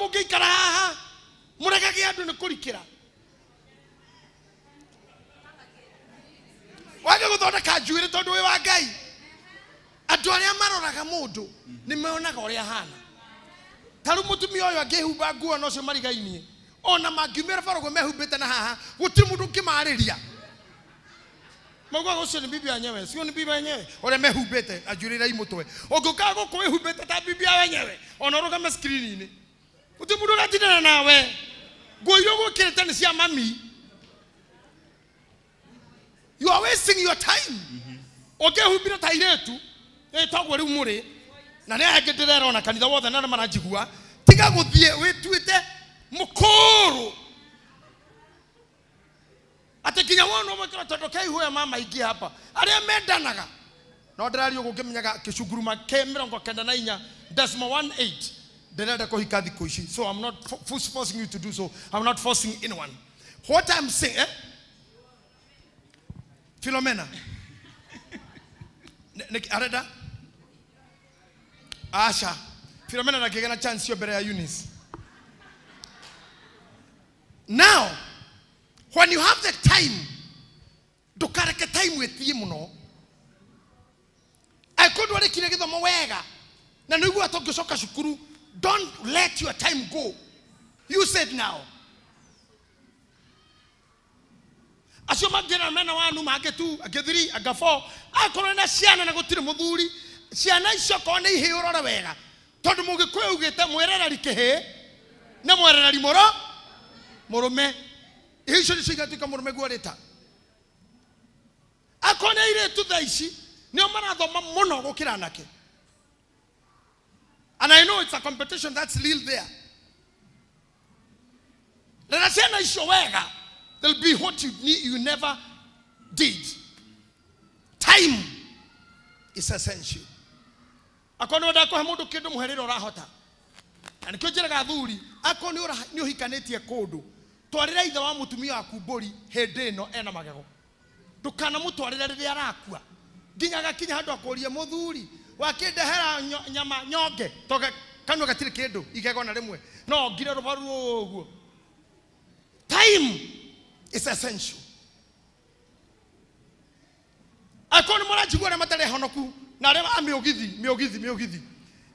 Mũngĩikara haha mũregage andũ nĩ kũrikĩra wage gũthondeka njuĩrĩ tondũ wĩ wa Ngai. Andũ arĩa maroraga mũndũ nĩ monaga ũrĩa ahana. Ta rĩu mũtumia ũyũ angĩhumba nguo na ũcio marigainie, ona mangiumĩra bara ũguo mehumbĩte na haha, gũtirĩ mũndũ ũngĩmarĩria. Maugaga ũcio nĩ bibi yenyewe, sio nĩ bibi yenyewe ũrĩa mehumbĩte na njuĩrĩ irai mũtwe. Ũngĩũkaga gũkũ wĩhumbĩte ta bibi ya wenyewe, ona ũrũgame screen-inĩ, gũtirĩ mũndũ ũratindana nawe. Nguo iria ũgwĩkĩrĩte nĩ cia mami. You are wasting your time. Ũngĩhumbire ta airĩtu toguo rĩu mũrĩ na nĩ angĩ ndĩrerona kanitha wothe na arĩa maranjigua, tiga gũthiĩ wĩtuĩte mũkũrũ atĩ nginya wona ũmwĩkĩra tondũ keihuya mama ingĩ hapa arĩa mendanaga. No ndĩraria ũguo ngĩmenyaga kĩcunguruma ke 94.18 ndĩrenda kũhika thikũ ici. So I'm not forcing you to do so. I'm not forcing anyone. What I'm saying, eh? Philomena arenda aca Philomena ndangĩgĩa na chance cio mbere ya Eunice. Now when you have the time, ndũkareke time ĩthiĩ mũno. Angĩkorwo ndwarĩkire gĩthomo wega na nĩ ũiguaga ta ũngĩcoka cukuru, don't let your time go. Use it now. Acio mangĩra mena wanu mangĩ tu angĩ 3 angĩ 4, akorwo na ciana na gũtirĩ mũthuri, ciana icio korwo nĩ ihĩĩ ũrore wega, tondũ Mũgĩkũyũ augĩte mwerereri kĩhĩĩ na mwerereri mũro mũrũme. Ihĩĩ icio nĩcio igatuĩka mũrũme guo rĩta. Akorwo nĩ airĩtu thaa ici nĩo marathoma mũno gũkĩra anake, and I know it's a competition that's real there. Rera ciana icio wega, they'll be what you need, you never did. Time is essential. Akorwo nĩ wenda kũhe mũndũ kĩndũ, mũhe rĩrĩa ũrahota. Na nĩkĩo njĩraga athuri, akorwo nĩ ũhikanĩtie kũndũ, twarĩra ithe wa mũtumia waku mbũri hĩndĩ ĩno ena magego. Ndũkanamũtwarĩre rĩrĩa arakua nginya agakinya handũ akũrie, mũthuri wakĩndehera nyama nyonge, toge kanua gatirĩ kĩndũ, igego na rĩmwe no ngire rũbaru ũguo. Time is essential. Angĩkorwo nĩ mũranjigua, arĩa matarĩ honoku na arĩa a mĩũgithi mĩũgithi mĩũgithi,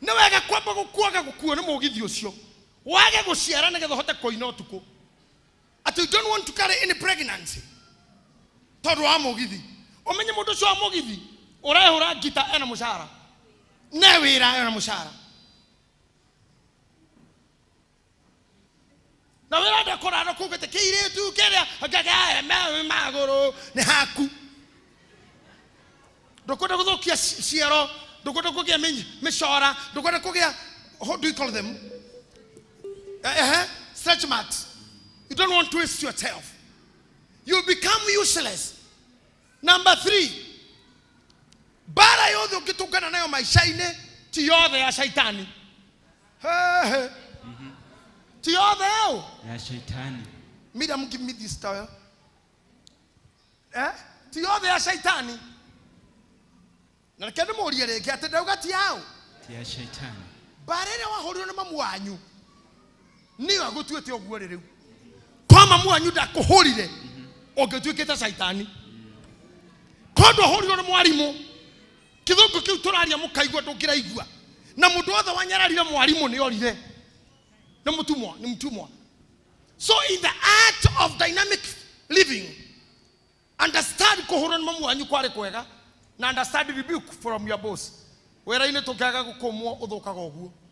nĩ wega kwamba gũkuaga gũkuo nĩ mũgithi ũcio, wage gũciara nĩgetha ũhote kũina ũtukũ. Atĩ you don't want to carry any pregnancy tondũ wa mũgithi. Ũmenye mũndũ ũcio wa mũgithi ũrehũra ngita ena mũcara, ne wĩra ena mũcara, na wĩra ndekũrara kũgĩte kĩirĩtu kĩrĩa ngagae magũrũ nĩ haku. Ndũkwenda gũthũkia ciero, ndũkwenda kũgĩa mĩcora, ndũkwenda kũgĩa, how do you call them, stretch marks. You don't want to waste yourself. You become useless. Number 3, mbara yothe ũngĩtũngana nayo maica-inĩ ti yothe ya shaitani. He, he. Ti yothe ũ ya shaitani. Miriam, give me this towel. Eh? Ti yothe ya shaitani. Na reke ndĩmũrie rĩngĩ, atĩ ndauga ti yaũ? Ti ya shaitani. Mbara ĩrĩa wahũrirwo nĩ mamu wanyu nĩyo agũtuĩte ũguo rĩ. Rĩu kwa mamu wanyu ndakũhũrire, ũngĩtuĩkĩte caitani. Ko ndwahũrirwo nĩ mwarimũ, kĩthũngũ kĩu tũraria mũkaigua ndũngĩraigua. Na mũndũ wothe wanyararire mwarimũ nĩ orire, nĩ mũtumwa, nĩ mũtumwa. So in the art of dynamic living, understand kũhũrwo nĩ mamu wanyu kwarĩ kwega, na understand rebuke from your boss wĩra-inĩ. Tũngĩaga gũkũmwo ũthũkaga ũguo.